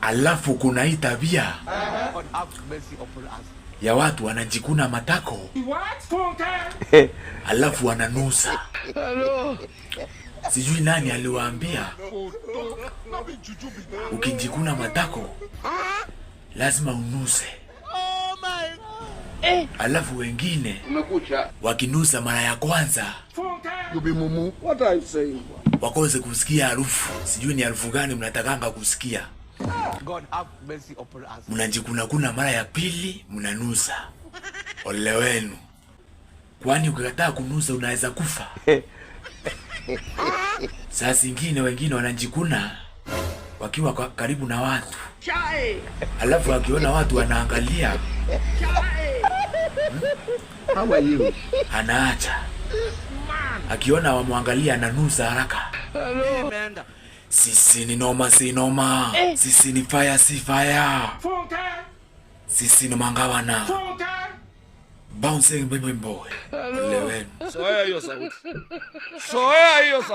Alafu kuna hii tabia ya watu wanajikuna matako alafu wananusa. Sijui nani aliwaambia ukijikuna matako lazima unuse. Alafu wengine wakinusa mara ya kwanza You be mumu. What are you saying? Wakose kusikia harufu. Sijui ni harufu gani mnatakanga kusikia. God have mercy upon us. Mnajikunakuna mara ya pili, mnanusa. Ole wenu, kwani ukikataa kunusa unaweza kufa. Saa zingine wengine wanajikuna wakiwa karibu na watu, alafu wakiona watu wanaangalia, How are you? Anaacha. Akiona wamwangalia, ananusa haraka. Sisi ni noma, si noma. Sisi ni fire, si fire. Sisi ni mangavana. Bouncing baby boy. Ole wenu. Zoea hiyo sauti. Zoea hiyo sauti.